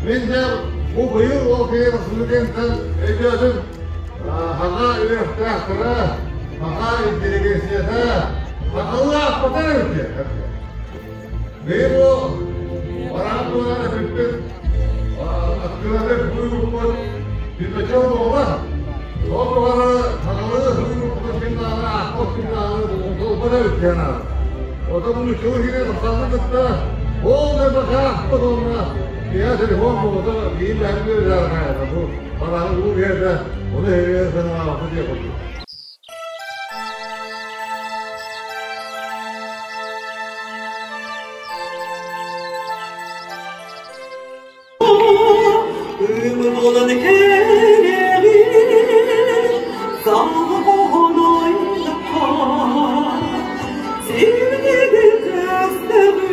Мин дьэ бу быйыл ол киһи тахсыбытыттан өйдөөтүм. Саха үөрэхтээхтэрэ, саха интеллигенцията сахалыы аахпата эбит. Быйыл бу бараан туһунан эпиппит, аттылары суруйбуппут сүүрбэччэ буолла. Ол тухары сахалыы суруйбуппутун ким даҕаны аахпат, ким даҕаны толкуйдаппат эбит диэн аата. Оттон нууччалыы киһини тахсаҥҥын кытта ол да бакаахпыт уонна киһи телефон буолбута биир бэһин үөрдэҕинэ бу барааны уу биэрдэ, ону эһиги санаабаппыт диэх курдук. Ымылан кэлэҕин, саҕа сирдиги көстөҕүн,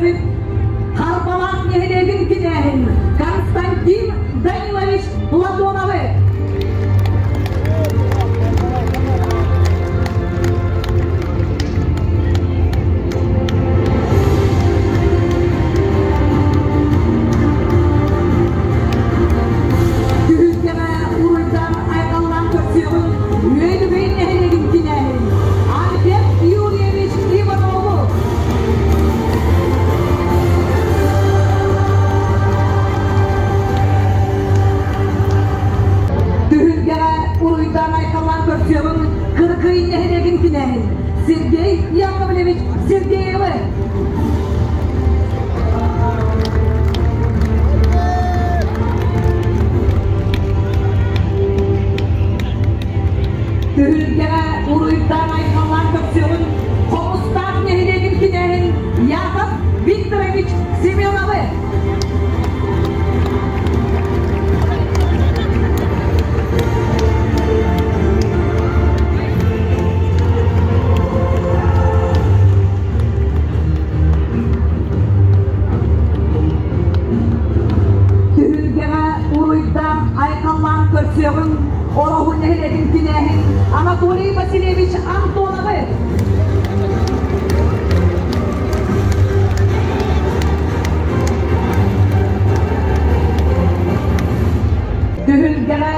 көрсөбүт Харбалаах нэһилиэгин кинээһин Константин Данилович Платоновы. Түһүлгэҕэ уруйдаан айхаллаан көрсүөҕүҥ Үөдүгэй нэһилиэгин кинээһин Альберт Юрьевич Иванову. Түһүлгэҕэ уруйдаан айхаллаан көрсүөҕүҥ Кырыкый нэһилиэгин кинээһин Сергей Яковлевич Сергеевы. Түһүлгэҕэ уруйдаан айхаллаан көрсүөҕүн Хомустаах нэһилиэгин кинээһин Яков Викторович Семеновы. Түһүлгэҕэ уруйдаан айхаллаан көрсүөҕүҥ Ороһу нэһилиэгин кинээһин Анатолий Васильевич Антоновы. Түһүлгэҕэ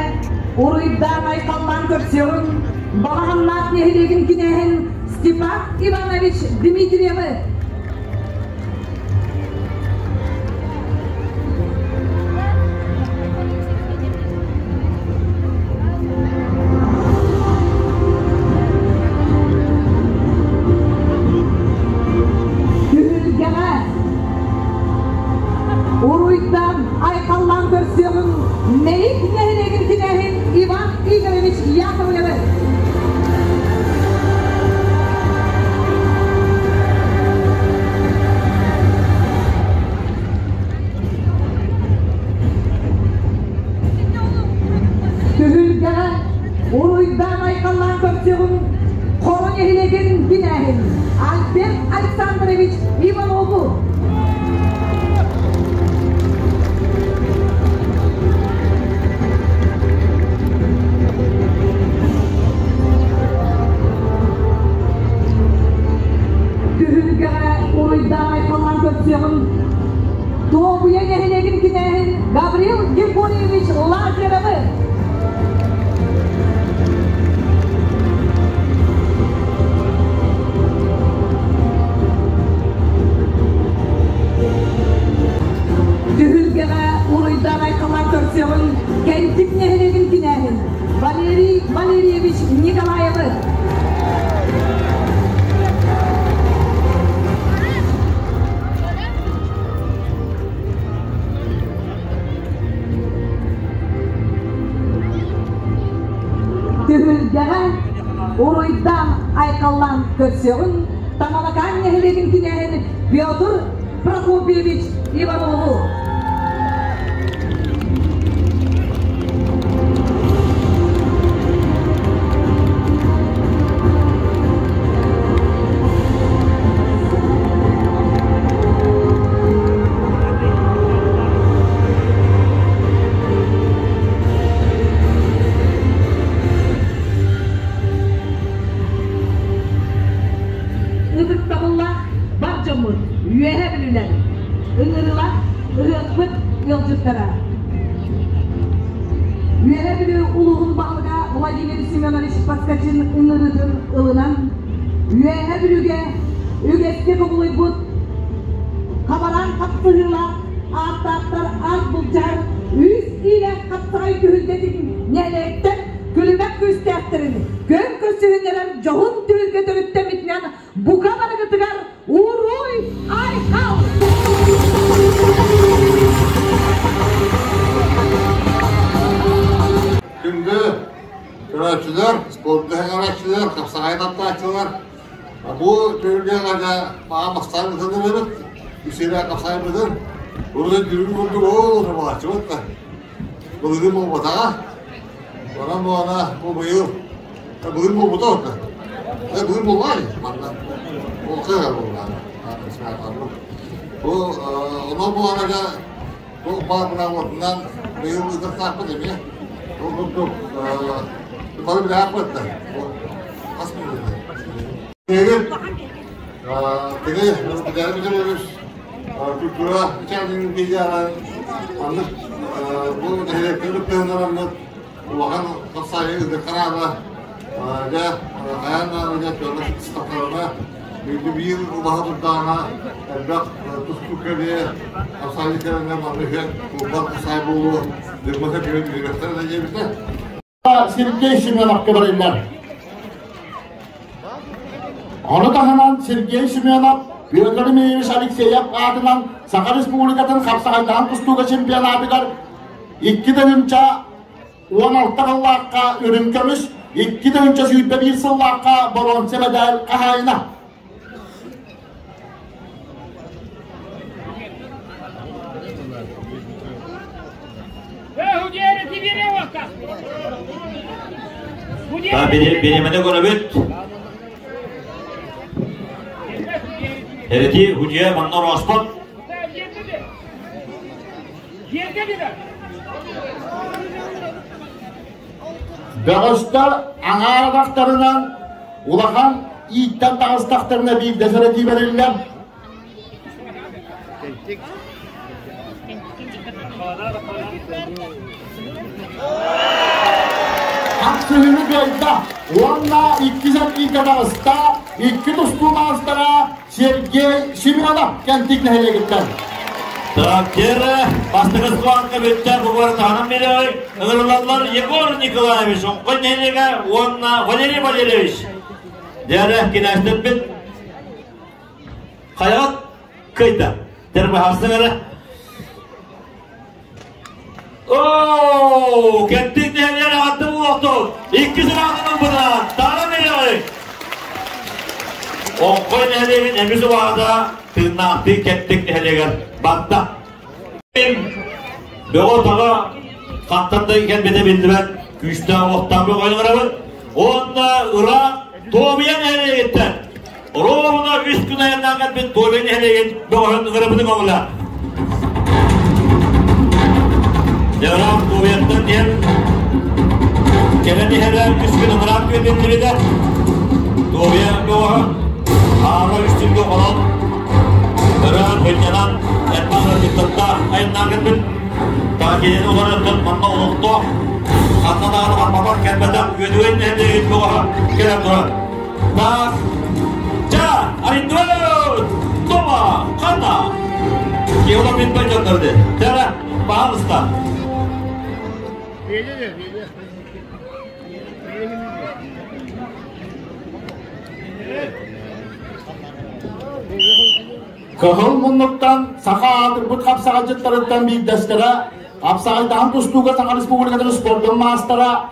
уруйдаан айхаллаан көрсүөҕүҥ Балаҕаннаах нэһилиэгин кинээһин Степан Иванович Дмитриевы. Түһүлгэҕэ уруйдан айхаллаан көрсүөҕүҥ Мэйик нэһилиэгин кинээһин Иван Игоревич Яковлевы. Түһүлгэҕэ уруйдаан айхаллаан көрсүөҕүҥ Хоро нэһилиэгин кинээһин Альберт Александрович Иванову. Түһүлгэҕэ уруйдаан айхаллаан көрсүөҕүҥ Туобуйа нэһилиэгин кинээһин Гаврил Григорьевич Лазаревы. Түһүлгэҕэ уруйдаан айхаллаан көрсүөҕүҥ Кэнтик нэһилиэгин кинээһин Валерий Валерьевич Николаевы. Түһүлгэҕэ уруйдаан айхаллаан көрсүөҕүҥ Тамалакаан нэһилиэгин кинээһин Петр Прокопьевич Иванову. Ытыктабыллаах бар дьоммут, үөһэ бүлүүлэр, ыҥырыылаах ыһыахпыт ыалдьыттара. Үөһэ Бүлүү улууһун баһылыга Владимир Семенович Поскачин ыҥырыытын ылынан, Үөһэ Бүлүүгэ үгэскэ кубулуйбут хабараан хапсыһыылаах ааттаахтар аат былдьаһар үс иилээх хапсаҕай түһүлгэтин нэһилиэктэр күлүмэх күүстээхтэрин күөн көрсүһүннэрэр дьоһун түһүлгэ төрүттэммитинэн бука барыгытыгар уруй айхал! Күндү көрөөччүлэр, спорду сэҥээрээччилэр, хапсаҕай таптааччылар, бу түһүлгэҕэ маа бастаан ытыллыбыт, үсүрэ хапсаҕайбытын, урут дүрүн курдук ол утумалааччыбыт да, былырыын буолбатаҕа. Онон буолана бу быйыл былыр буолбута орто. Былыр буолбаҕа манна. Ол кыра буоллаҕа. Бу онон буоларга туох баар быраабылатынан быйыл ыытыахтаахпыт эмиэ. Ол курдук бары билээхпит да. Хас мүнүүтэ. Тегин кини билэрбит өрүс культура ичээнин биһиэхэ маннык бу нэһилиэккэ кыттыһыннараммыт улахан хапсаайы ыытыахха дьэ хайаан даҕаны дьэ туорна сыттахтарына биирдэ биир убаһа турдаҕына элбэх тустуу кэлиэ хапсаайы кэлэннэ манна үһүөн кулбан хасаай буолуо дьылбата күөн үөрүөхтэрэ да диэбитэ. Сергей Семеновка барыллар. Ону таһынан Сергей Семенов Петр Ильич Алексеев аатынан Саха Республикатын хапсаҕайдаһан тустууга чемпионатыгар 2016 сыллаахха үрүҥ көмүс, 2021 сыллаахха боруонса мэдээл хаһаайына. Бириэмэни көрөбүт. Эрети Худья манна орооспот. Бөҕөстөр аҥаар атахтарынан улахан ииттэн таҕыстахтарына биирдэ сэрэтии бэриллэр. Хапсыһыыны кыайда уонна иккис эргииргэ таҕыста икки тустуу маастара Сергей Семенов Кэнтик нэһилиэгиттэн. Трактир бастакы скланка бүттэ бугуар таһынан биэрэр ыҥырылаллар Егор Николаевич Оҥхой нэһилиэгэ уонна Валерий Валерьевич. Дьэрэ кинээстэрбит хайаҕат кыйда. Тербаһарсың эрэ. Оо, кэнтик нэһилиэгэр аҕаттым уохтун. Икки сылаатынан быдаан, таара биэрэҕин. Оҥхой нэһилиэгин эмис убаҕата тыыннаахтыы кэнтик нэһилиэгэр барда. Бөҕө-таҕа хантан да кэлбитэ биллибэт күүстээх уохтаах бөҕө Уонна ыраах Туобуйа нэһилиэгиттэн Ровно үс күн айаннаан кэлбит Туобуйа нэһилиэгин бөҕөһүн ыҥырабытын көҥүлэ. Ыраах Туобуйаттан диэн кэлэн иһэрэ үс күн ыраах күөтүллүбүтэ. Туобуйа бөҕөһө аара үс күнгэ олорон ыраах бынньанан элбэх ыалдьыттардаах айаннаан кэлбит. Таакиһин олорон манна олохтоох ханна даҕаны барбатах кэлбэтэх Үөдүгэй нэһилиэгин бөҕөһө кэлэн турар. Так, ча, арендуют! Тома, хана! Киола мен пойдет Тара, пожалуйста. Кыһыл муннуктан саха аатырбыт хапсаҕайдьыттарыттан биирдэстэрэ, хапсаҕайдаһан тустууга Саха Республикатын спордун маастара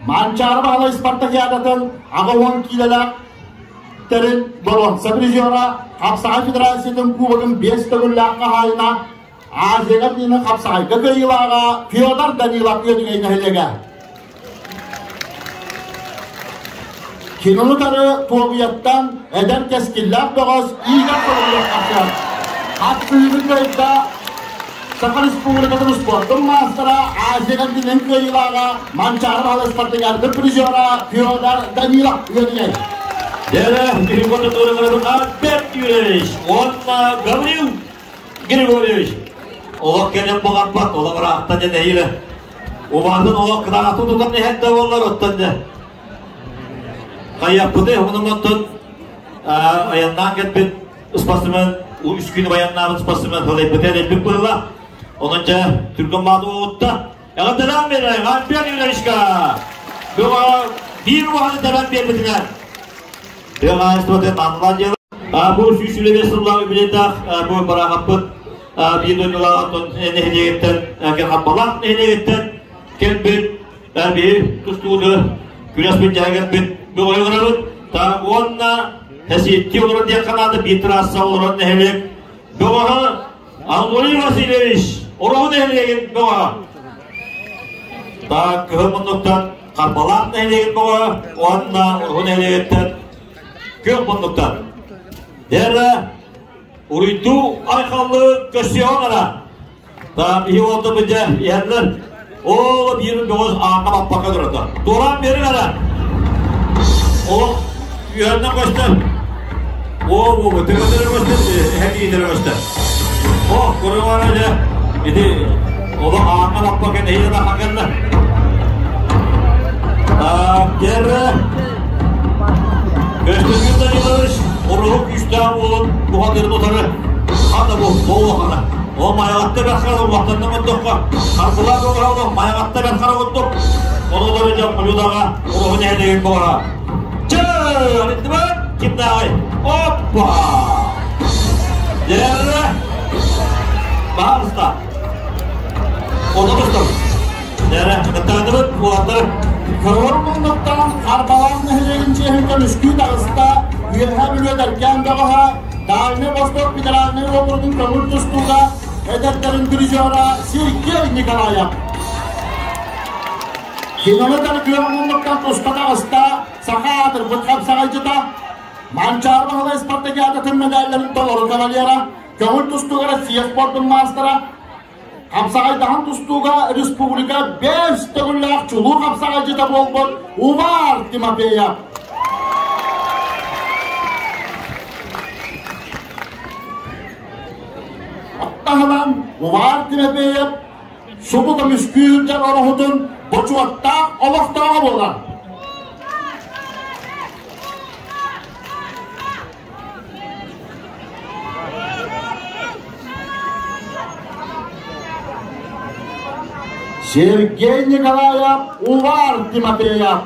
Манчаары Баһылай спартакиадатын 80 киилэлээх тэрин боруонса призера, Хапсаҕай Федерациятын кубогын биэс төгүллээх хаһаайына, Азияга тиийэн хапсаҕайга кыайыылааҕа Федор Данилов Үөдүгэй нэһилиэгэ. Кинини утары Туобуйаттан эдэр кэскиллээх бөҕөс Игорь Соловьев тахсар. Хапсыһыыны кыайда Саха Республикатын успуордун маастара, Азия континент кыайыылааҕа, Манчаары Баһылай спартакиадатын призера Федор Данилов үөдүгэй. Дьэрэ, Переход Альберт Юрьевич уонна Гаврил Григорьевич олох кэлэн баҕарбат, олох ыраахтан дьэ нэһиилэ. Убаатын олох кытаанахтык тутан иһэн да буоллар, оттон дьэ хайыахпытый, онон оттон айаннаан кэлбит спортсмен үс күн баяннаабыт спортсмен халайбыта элбик быһыла. Онон дьэ түргэн мааты уутта. Эҕэрдэлээн биэрэн Альберт Юрьевичка бөҕө биир уһаны тэбэн биэрбитинэн тыа хаһаайыстыбатын анала дьыала. Бу 125 сыллаах юбилейдаах бу бараахаппыт биир дойдулаах нэһилиэгиттэн Хампалаах нэһилиэгиттэн кэлбит биир тустууну күрэс бүнньэһэ бөҕөйгөрөбүт уонна Хэсиэтти олорон диэн ханаата биир трасса олорон нэһилиэк бөҕөһө Анатолий Васильевич Ороһу нэһилиэгин бөҕөһө так кыһыл муннуктан Харбалаах нэһилиэгин бөҕөһө уонна Ороһу нэһилиэгиттэн Күөх муннуктан Дера. Уруйдуу айхаллыы көрсүөҕүҥ эрэ. Та биһи уолтабыт дьэ иһэллэр. Ол биир бөҕөс ааҥҥа баппакка турата. Туораан биэриҥ эрэ. Ол үөһэннэн көстөр. О, о, төбөтөрө көстөр, эһэ көстөр. О, көрүҥ дьэ. Ити олох ааҥҥа баппакка нэһиилэ таххан кэллэ. Дьэрэ Көстөкүүн Данилович Оруһу күүстээх уолун бухатыырын утары хата бу буолуохана. О майаҕатта бэрт хара уохтанна оҥордоххо, харбылаах оҥоро майаҕатта бэрт хара курдук. Ону утары дьон Хойуудаҕа Оруһу нэһилиэгин буолара. Чэ, арыттыбат, кимнааҕый? Оппа! Дьэрэ! Баһаалыста. Ону тустар. Дьэрэ, кыттаатыбыт уолаттар. Көрөр муннуктан Харбалаах нэһилиэгин чиэһин көмүскүү таҕыста Үөһээ Бүлүү Эдэркээн бөҕөһө, Дальнай Восток федеральнай уокуругун көҥүл тустууга эдэрдэрин призера Сергей Николаев. Кинометр күөх муннуктан туста таҕыста саха аатырбыт хапсаҕайдьыта, Манчаары Баһылай спартакиадатын медалларын толору кавалера, көҥүл тустууга Россия спордун маастара, Хапсаҕайдаһан тустууга республика бэс төгүллээх чулуу хапсаҕайдьыта буолбут Увар Тимофеев. Таһынан Увар Тимофеев субу көмүскүүр дьон ороһутун бочуоттаах олохтооҕо буолар. Сергей Николаев, Увар Тимофеев.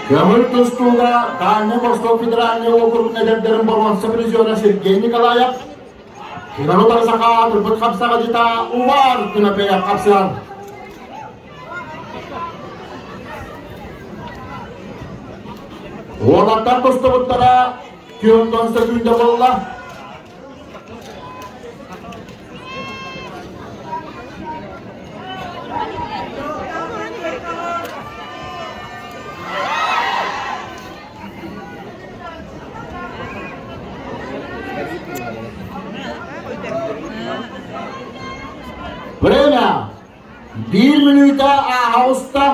Көҥүл тустууга Дальнай Восток федеральнай округун эдэрдэрин боруонса призера Сергей Николаев Кинону саха турбут хапсаҕадьыта Увар Тимофеев хапсыан. Уолаттар тустубуттара 40 сөкүүндэ буолла. Время. Биир мүнүүтэ ааһа уста.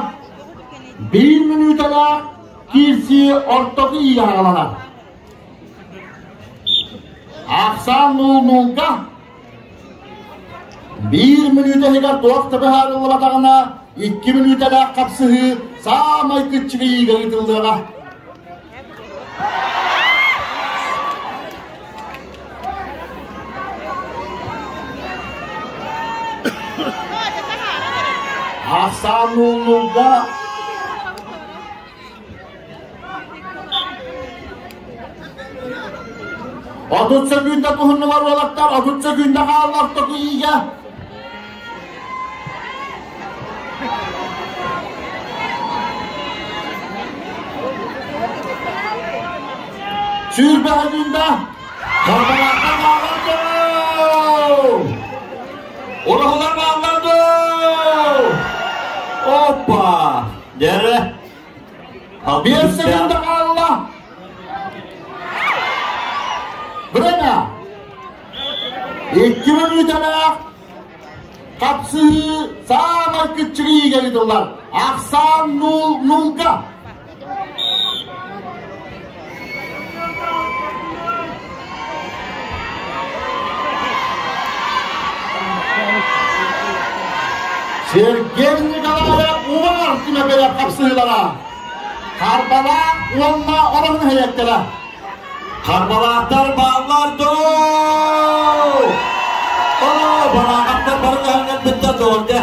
Биир мүнүүтэлээх киирсии ортоку ииһаҕаланар. Ахсаан нуул-нуулга. Биир мүнүүтэ иһигэр туох да быһаарыллыбатаҕына, 2 мүнүүтэлээх хапсыһыы саамай кыччыгыйыыга ыытыллыаҕа. Ахсаан нуул-нуулга 30 секунда туһуннулар уолаттар, 30 секунда хаалла ортоку иигэ. Сүүрбэ секунда. Харбалаахтар бааллар Ороһулар бааллар Опа! Дьэрэ. 5 секунда хаалла. Время. 2 мүнүүтэлээх хапсыһыы саамай кыччыгыйыыга ыытыллар. Ахсаан нуул-нуулга. Сергей Николаев Увар Тимофеев хапсыһыылара. Харбалаах уонна Ороһун нэһилиэктэрэ. Харбалаахтар бааллар доо! Оо, бараахаттар бары даһаннарбыттар доҕордо.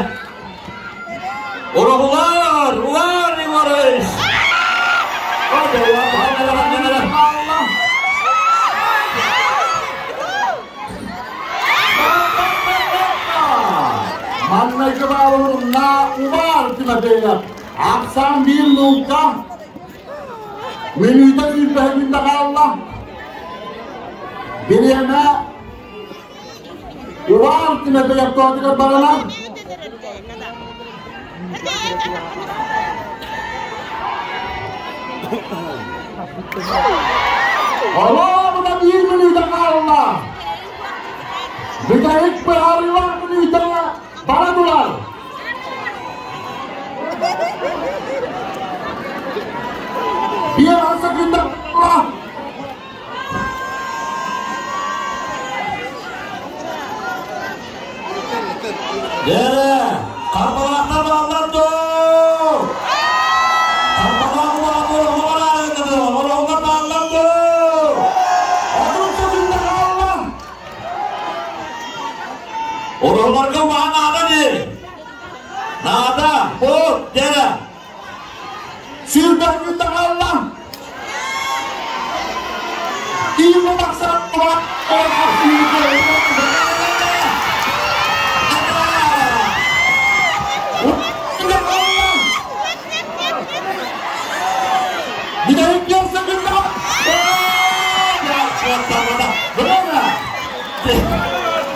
Ороһулар, улар Иванович! Маннайгы баалырынна Увар Тимофеев. Ахсаан биир нуулка. Мүнүүтэ сүүрбэһигинде хаалла. Бириэмэ Увар Тимофеев тоотугар баранар. Олоҕуна биир мүнүүтэ хаалла. Бүтэһик быһаарыылаах мүнүүтэ бара турар. Биир секунда. Дere, Карбалаахтар бааллар дуу? Карбалаах улахан бааллар дуу? 30 секунда хаалла. Оролорго маһа наада дии. Наада, бу, дere. Сүүрбэ секунда хаалла. Киин тахсар. Бүтэһик 5 секунда. Время!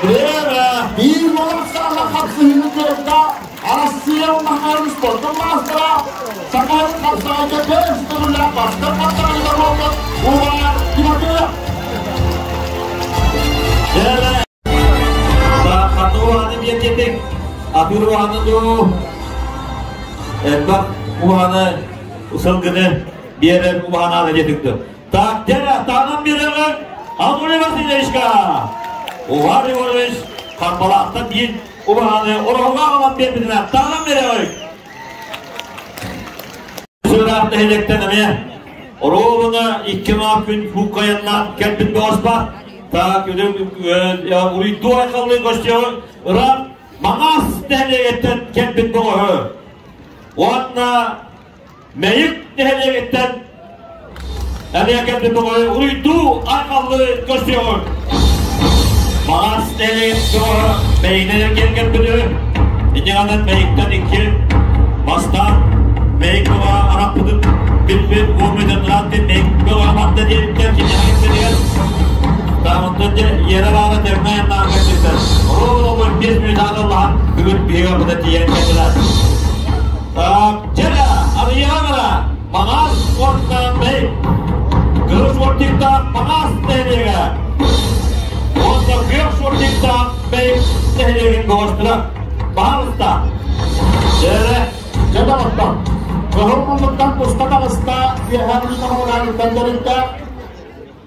Время! Биир уолаттаах хапсыһыыны кыайда Арассыыйа улахан спордун маастара, Саха хапсаҕайга бэс төгүллээх бастыҥ хапсаҕайга буолбут Увар Тимофеев. Дere! Хатыы уһаны биэрдетик, атыыр уһаны дуу, элбэх уһаны сылгыны биэрэр убаһанаада диэтиктэр. Так, дere, таанан биэрэргэр Анатолий Васильевичка! Увар Иванович Харбалаахтан биир убаһаны ороһуга аҕалан биэрбитинэ таанан биэрэҕит! Сыраах нэһилиэктэн эмиэ оруобуна икки маа күн кууккайаннаан кэлбит бөҕөспа. Так, уруйдуу айхаллыы көрсүөҕүҥ ыраах Маҥаас нэһилиэгиттэн кэлбит бөҕөһү уонна Мэйик нэһилиэгиттэн эмиэ кэлбит бөҕөһү уруйдуу айхаллыы көрсүөҕүҥ. Маҥаас нэһилиэгин бөҕөһө Мэйигинэн эргийэн кэлбит үһү. Инньэ Мэйиктэн икки бастаан Мэйик бөҕөһө арахпытын билбит уон метр Мэйик бөҕөһө барда диэбиттэр киниэхэ кэлбитигэр Таамыттан дьэ иэрэ баара тэҥҥэ айаннаан кэлбиттэр. Оруобуна 5 мүнүүт аҕаллаһан бүгүн биһиги барбыта тиийэн кэллилэр. Так, дьэ, арыйаҕа Маҥаас уонна Мэйик. Кыһыл шортиктаах Маҥаас нэһилиэгэ уонна күөх шортиктаах Мэйик нэһилиэгин бөҕөстөрө. Баһаалыста. Дьэ, Дьэ доҕоттор, кыһыл муннуктан туста таҕыста Үөһээ Бүлүү Тамалакааныттан тэрилтэ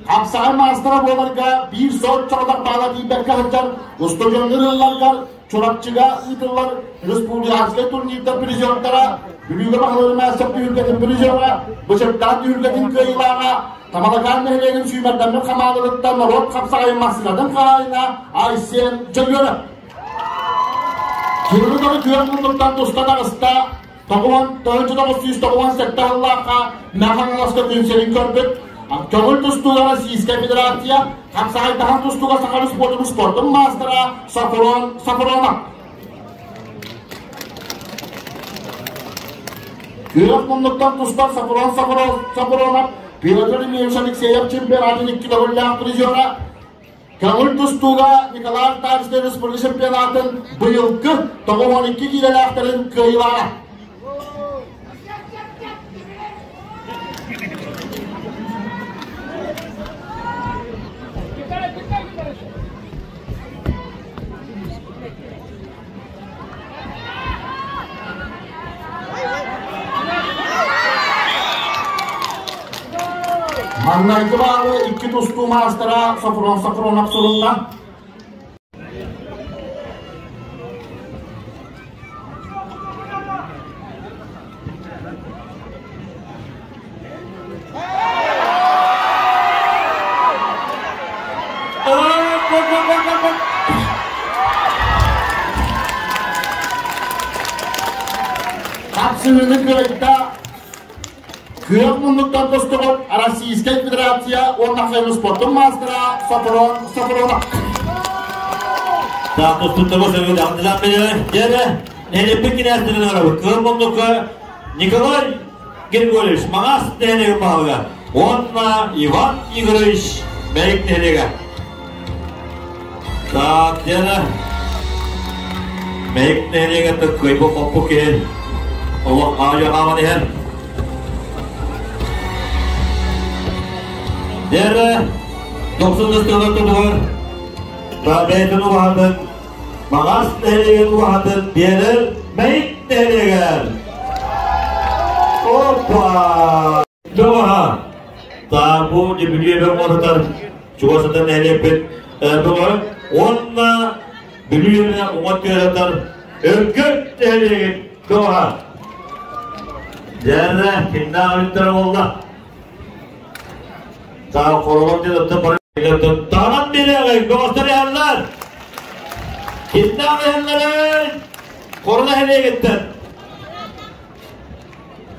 хапсаҕай маастара буоларга биир соччоҕотох баала тиийбэккэ сылдьар устудьуоннар ыалларыгар Чурапчыга ыытыллар республиканскай турнирдар призердара, Бүлүүгэ баһылыыр маастар түһүлгэтин призера, Бычырдаан түһүлгэтин кыайыылааҕа, Тамалакаан нэһилиэгин сүүмэрдэммит хамаандатыттан норуот хапсаҕайын массыынатын хаһаайына Айсен Дьөгүөрөп. Киһи күөх муннуктан туста таҕыста, 9997 сыллаахха Мэхаҥаласка күн сирин көрбүт, көҥүл тустууга Российская Федерация, хапсаҕайдаһан тустууга Саха спортун спордун маастара Сафрон Сафронов. Күөх муннуктан тустар Сафрон Сафронов, Петр Ильич Алексеев чемпионатын икки төгүллээх призера, Көҥүл тустууга Николай Артамский республика чемпионатын быйылгы 92 киилэлээхтэрин кыайыылааҕа. Маҥнайгы баалы икки тустуу маастара Софрон Софронов сурунна. Хапсыһыыны кыайда Күөх муннуктан тостубут Российскай Федерация уонна спортун маастара Софрон Софронов. Так, тустуттарга сөбү андылан берер. Дere, нелеппи кинээстэрин арабы. Кыыл муннукка Николай Григорьевич Маңас нэһилиэгин баһылыга уонна Иван Игоревич Мэйик нэһилиэгэ. Так, дьэ, Мэйик нэһилиэгэр кыайбы хоппу киһи. Олох аайы хааман иһэр. Дьэрэ дохсун ыстыылар тутугар бэйэтин убаһатын, Маҕаас нэһилиэгин убаһатын биэрэр Мэйик нэһилиэгэр. Опа! Дьоҕоһа! Таабу Бүлүү оҥорутар чугас сытар нэһилиэкпит бөҕө уонна Бүлүү уҥа түөрэтэр Өргөт нэһилиэгин бөҕөһө. Дьэрэ, кимнээх өлүттэрэ буолла? Таа хоролор диэн оттон бары таһынан биэриэҕиҥ, бөҕөстөр иһэллэр. Кимнээх иһэллэрэй? Хоро нэһилиэгиттэн.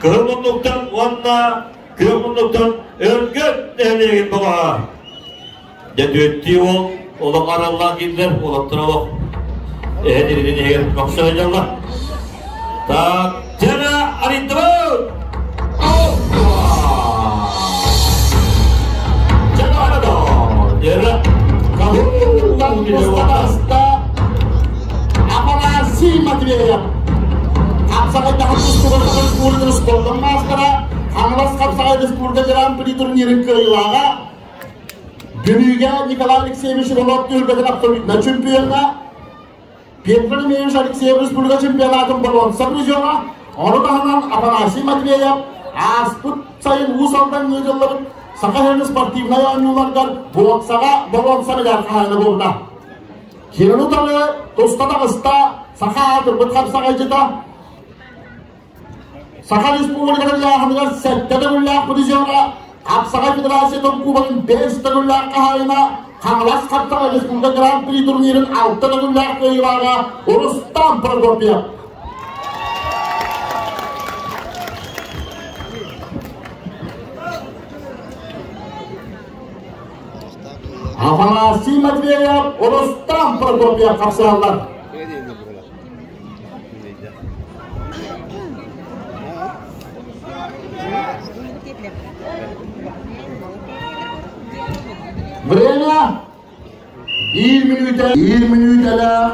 Кыһыл муннуктан уонна күөх муннуктан Өргөт нэһилиэгин бөҕөһө. Дьэ түөттүү уол олох араллаах киирдэр, уолаттар олох эһэ диридин иһигэр мөхсө сылдьаллар. Так, дьэ арыйдыбыт! Афанасий Матвеев Хапсаҕайдаһан тустууга Саха Республикатын спордун маастара, Хаҥалас хапсаҕай республика Гран-при турнирын кыайыылааҕа, Бүлүүгэ Николай Алексеевич Иванов түһүлгэтин абсолютно чемпиона, Петр Еремеевич Алексеев республика чемпионатын боруонса призера, ону таһынан Афанасий Матвеев ааспыт сайын Уус Алдан ыытыллыбыт Саха сирин спортивнай оонньууларыгар боксаҕа боруонса медаль хаһаайына буолбута. Кирину утары туста таҕыста саха аатырбыт хапсаҕайдьыта Саха Республикатын ыйааһыныгар сэттэ төгүллээх призера, Хапсаҕай Федерациятын Кубогын бэс төгүллээх хаһаайына, Хаҥалас Хапсаҕай Республика Гран-при турнирын алта төгүллээх кыайыылааҕа Рустам Прокопьев. Афанасий Матвеев, Рустам Прокопьев хапсыһаллар. Время 1 мүнүүтэ, 1 мүнүүтэлээх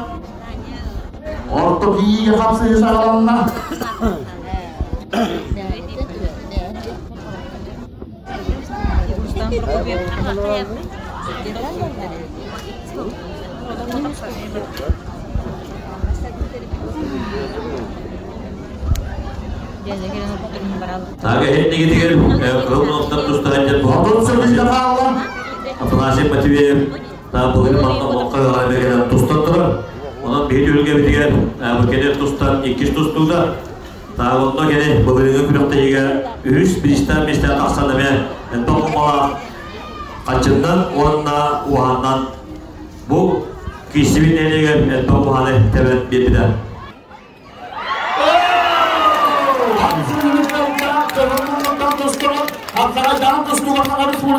орто киигэ хапсыһыы саҕаланна. Тага эннигитигэр кыл ноттар тустаһан Отут сөбүлгэ хаалла. Афанасий Матвеев та былыр манна олоххо ыалай тустан турар. Онон биһи түһүлгэбитигэр бу кини тустан иккис тустуута. Та онно кини былырыҥҥы күрэхтэһиигэ үһүс биристээх миэстэҕэ тахсан эмиэ элбэх умалаах хаччыннан уонна уһааннан бу киирсибит нэһилиэгэр элбэх уһааны тэбэн биэрбитэ.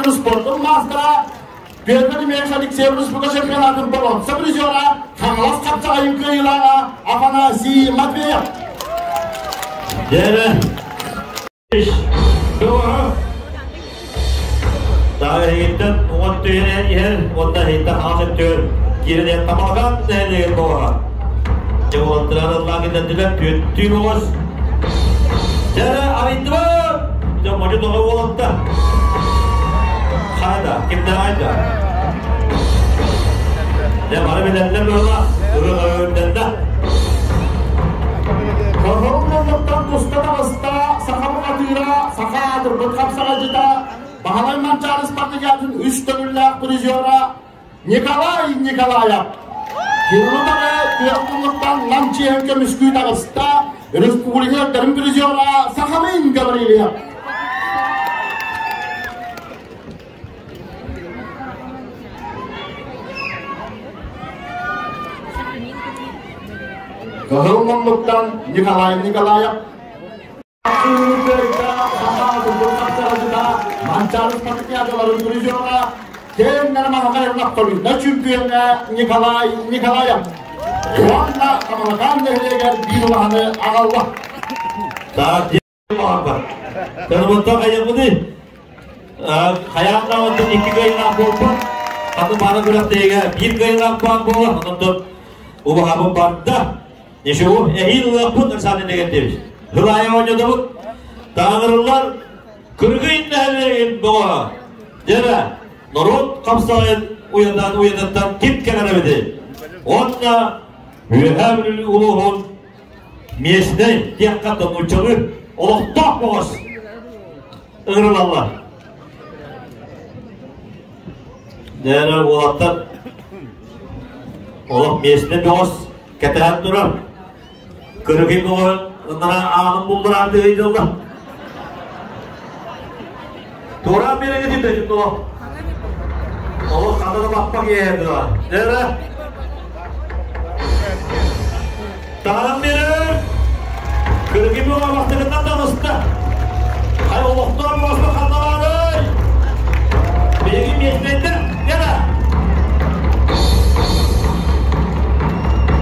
Спортун маастара Петр Еремеевич Алексеев республика чемпионатын боруонса призера, Хаҥалас хапсаҕайын кыайыылааҕа Афанасий Матвеев. Дьэрэ. Тааһыттан уон түһэн иһэр, уонна иһиттэн хаҥас өттүгэр киирэн иһэр Тамалакаан нэһилиэгин бөҕөһө. Дьэ уолаттар ыллаан киллэрдилэр, түөттүү оҕус. Дьэрэ арыйдыбыт! Дьэ модьу тоҕо уолатта. Хайда, кимнээх айда? Дьэ бары билэллэр буолла, ырыа үрдэннэ. Кыһыл муннуктан туста таҕыста саха бухатыыра, саха аатырбыт хапсаҕайдьыта, Баһылай Манчаары спартакиадатын үс төгүллээх призера Николай Николаев. Кириллутаны күөх муннуктан Нам чиэһин көмүскүү таҕыста республика өрдөрүн призера Сахамин Гаврильев. Кыһыл муннуктан Николай Николаев. Манчаары спартакиадаларын призера, кэннэр маһаҕайрнахтолуйна чемпиона Николай Николаев. Уонна Тамалакаан нэһилиэгэр биир улаханы аҕалла. Тырбытта хайабыны хайаан даҕаны икки кыайыылаах буолбут. Аны бары күрэхтэһиигэ биир кыайыылаах баар буолар. Онон убаһабын барда. Ничего, эһиил ылыахпыт Александр Иннокентьевич. Хылайы оонньотобут. Тааҕырыллар Кыргый нэһилиэгин бөҕө. Дьэрэ, норуот хапсаҕайын уйатан уйатыттан ким кэлэр эбитий? Уонна Үөһээ Бүлүү улууһун местнэй диэххэ нууччалыы олохтоох бөҕөс ыҥырылаллар. Дьэрэ уолаттар олох местнэй бөҕөс кэтэһэн турар. Кыргый бөҕө ынара аанын буллараан тыһыйдылла. Туораан биэрэҥэ тиндэ олох. Олох хатана баппа киэһэ дуо. Дьэрэ. Таһаран биэрэр. Кыргый бөҕө бастакытынан таҕыста. Хай олохтоох бөҕөспө ханналаарай. Биһиги миэстэнтэн дьэрэ.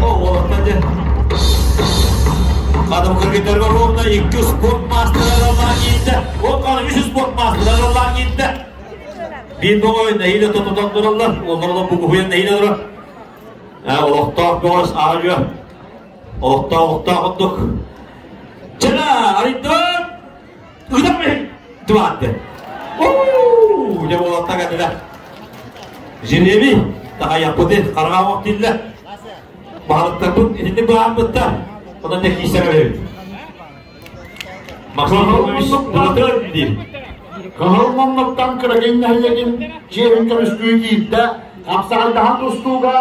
О, уолаттар дьэ. Хадым кыргыттарга ровно икки спорт маастара араллаан киирдэ. Ол хана үс спорт маастара араллаан киирдэ. Биир бөҕө нэһиилэ тотутан тураллар. Олоролор бугуһуйан нэһиилэ турар. Олохтоох бөҕөс аажы. Олохтоох олохтоох курдук. Чана, арыйдым. Ыдам Тыбаатты. Уу, дьэ буолаттак этилэр. Жиреби тахайаппыты хараҕа тиллэ. Баһылыктарбыт итинник быһаарбыттар. Онон дьэ киирсэр эбит. Максим Павлович Былатыр диир. Кыһыл муннуктан Кырагин нэһилиэгин чиэһин көмүскүү киирдэ. Хапсаҕайдаһан тустууга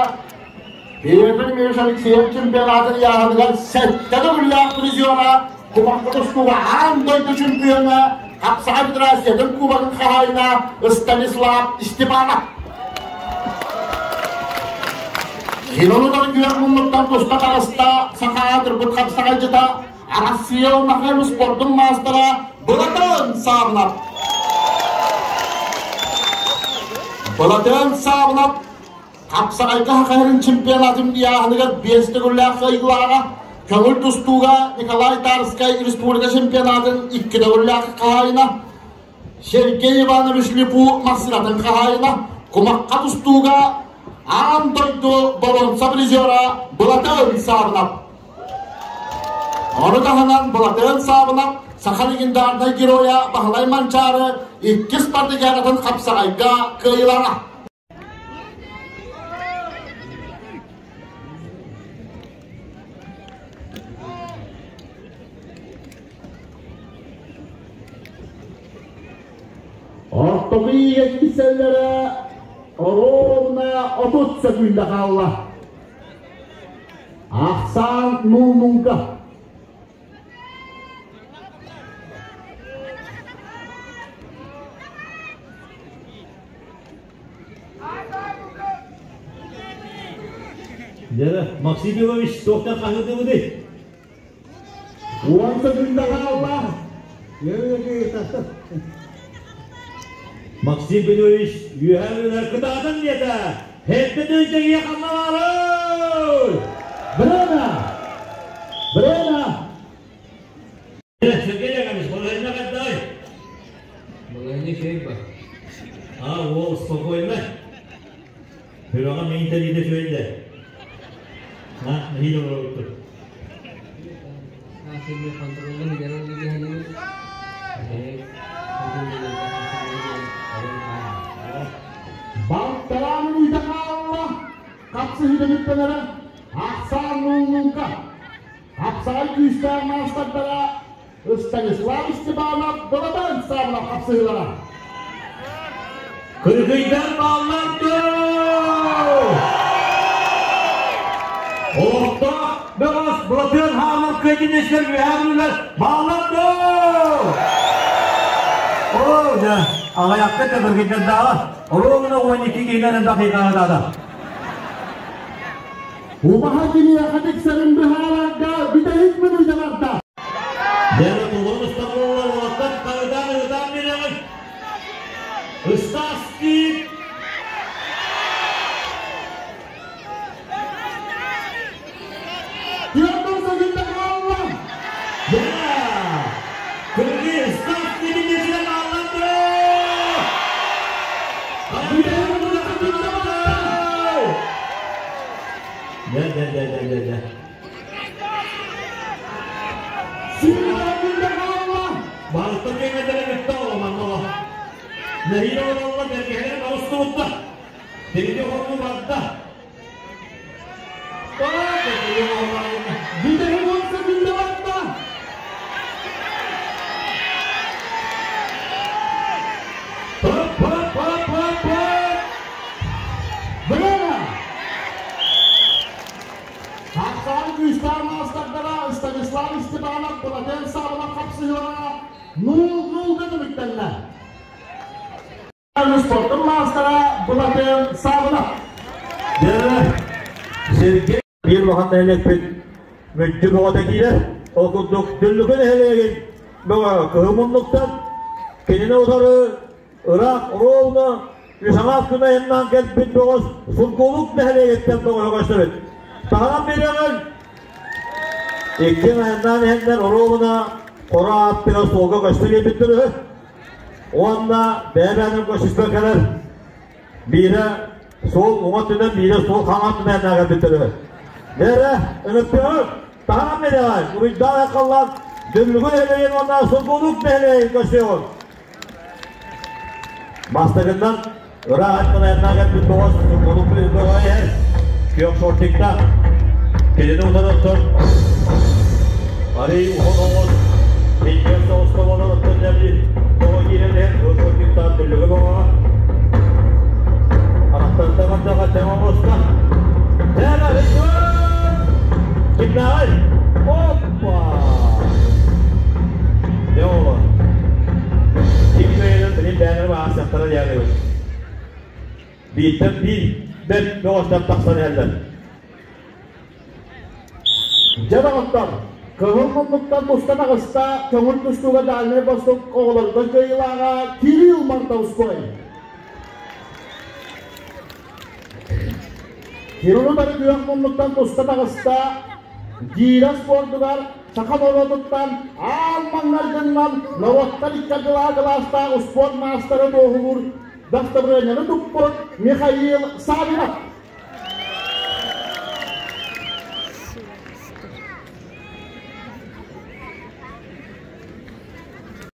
Петр Миш Алексеев чемпионатын ыйааһыныгар сэттэ төгүллээх призера, кумахха тустууга аан дойду чемпиона, хапсаҕай Федерациятын кубогын хаһаайына Станислав Степанов. Кинолутар күөх муннуктан туста таҕыста саха аатырбыт хапсаҕайдьыта, Арассыыйа уонна спордун маастара Былатан Саабынап. Былатан Саабынап Хапсаҕайга Саха чемпионатын ыйааһыныгар биэс төгүллээх кыайыылааҕа, көҥүл тустууга Николай Тарскай республика чемпионатын икки төгүллээх хаһаайына, Сергей Иванович Липу массыынатын хаһаайына, кумахха тустууга аан дойду боруонса призера Былатыан Саабынап. Ону таһынан Былатыан Саабынап саха легендарнай геройа Баһылай Манчаары иккис спартакиадатын хапсаҕайга кыайыылааҕа. Ортоку иигэ киирсэллэрэ оруобуна 30 сөкүүндэ хаалла. Ахсаан нуунунга. Дьэ, Максим Иванович туохтан хаһыытыбытый? Уонта күндэ хаалла. Максим Петрович үөһэ үлэр кытаатан диэтэ. Хэтте тыынча ханналаары! Время! Время! Сергей Яковлевич, балаһыанньа хайдаҕый? Балаһыанньа үчүгэй ба? А, уол спокойно. Күрэҕэ миин тэлиитэ үчүгэй да. А, нэһиилэ олоробуттар. Сергей хонтуруолун идэрэ олугуһаныбыт. Балтараанын үйде хаалла. Хапсыһыыта бүттэлэрэ. Ахсаан нууллуука. Хапсаҕай күүстээх маастардара Станислав Степанов, Балабан Савлов хапсыһыылара. Кыргыйдар бааллар дуо? Олохтоох бөҕөс Былатыан Хаалар кыайтинэстэр үөһээ бааллар дуо? Оо, да, аҕыйахха да кыргыйдардааҕа, оруобуна 12 киһинэн элбэх ыйҕаһытаата. Убаһа киниэхэ тиксэрин быһаарарга бүтэһик мүнүүтэ барда. Дьэ, тулун ыстамылла уолаттан харыдаан ыытаан биэрэҕин. Ыстаас диир. Петр Сагында хаалла. Дьэ, кыргый ыстаас диирин несинен аалланды. Бүтэһик мүнүүтэ барда. Дьэ, дьэ, дьэ, дьэ, дьэ, дьэ. Сүүрэн Нэһиилэ олороллор, бэргэһэлэрин оҕустубуттар. Тирити хонуу барда. Бүтэһик 10 секунда барда. Hop hop hop hop hop! Время! Хапсаҕай күүстээх маастардара Станислав Степанов Былатыан Саабынов хапсыһыылара 0-0-га түмүктэннэ. Спортун маастара Былатыан Саабынов. Сергей биир улахан нэһилиэкпит мүлдьү бөҕөтө киирэр. Ол курдук Дүллүкү нэһилиэгин бөҕө кыһыл муннуктан кинини утары ыраах ровно үс аҥаас күн айаннаан кэлбит бөҕөс Сургуулук нэһилиэгиттэн бөҕөһө көстөбүт. Таһынан биэриэҕиҥ! Иккиэн айаннаан иһэннэр оруобуна хоро ааттыгар суолга көстө биэрбиттэр үһү. Уонна бэйэ-бэйэнэн көрсүспэ кэлэр. Биирэ суол уҥа өттүнэн, биирэ суол хаҥа өттүнэн кэлбиттэр үһү. Бэрэ, ыҥыттыгыр, таһынан биэрэҕин, уруйдаах айхаллаан, Дүллүгү нэһилиэгин уонна Сургуулук нэһилиэгин көрсүөҕүҥ. Бастакыннан ыраах айаннаан айаннаан кэлбит бөҕөс Сургуулук бөҕө иһэр. Күөх шортиктаах. Кинини утары арый уһун оҕус, иккиэн соҕуска буолан оттон дьэбир тоҕо киирэн иһэр кыыл шортиктаах Дүллүгү бөҕөҕө. Арахтарда бардаҕа тэҥ оҕуста. Тэра Кимнааҕый? Оппа! Не оҕо? Ким кыайарын билин бэйэлэрэ баҕарсыахтара диэҕибит. Бииртэн биир бэрт бөҕөстөр тахсан иһэллэр. Дьэ доҕоттор, кыһыл муннуктан тустан аҕыста көҥүл тустууга Дальнай Восток оҕолорго кыайыылааҕа Кирилл Мордовской. Кирилл утары күөх муннуктан туста таҕыста Гиирэ спордугар саха норуотуттан аан маҥнайгыннан норуоттар икки ардылаах кылаастаах успуорт маастара туоһулуур дастабырыанньаны туппут Михаил Савинов.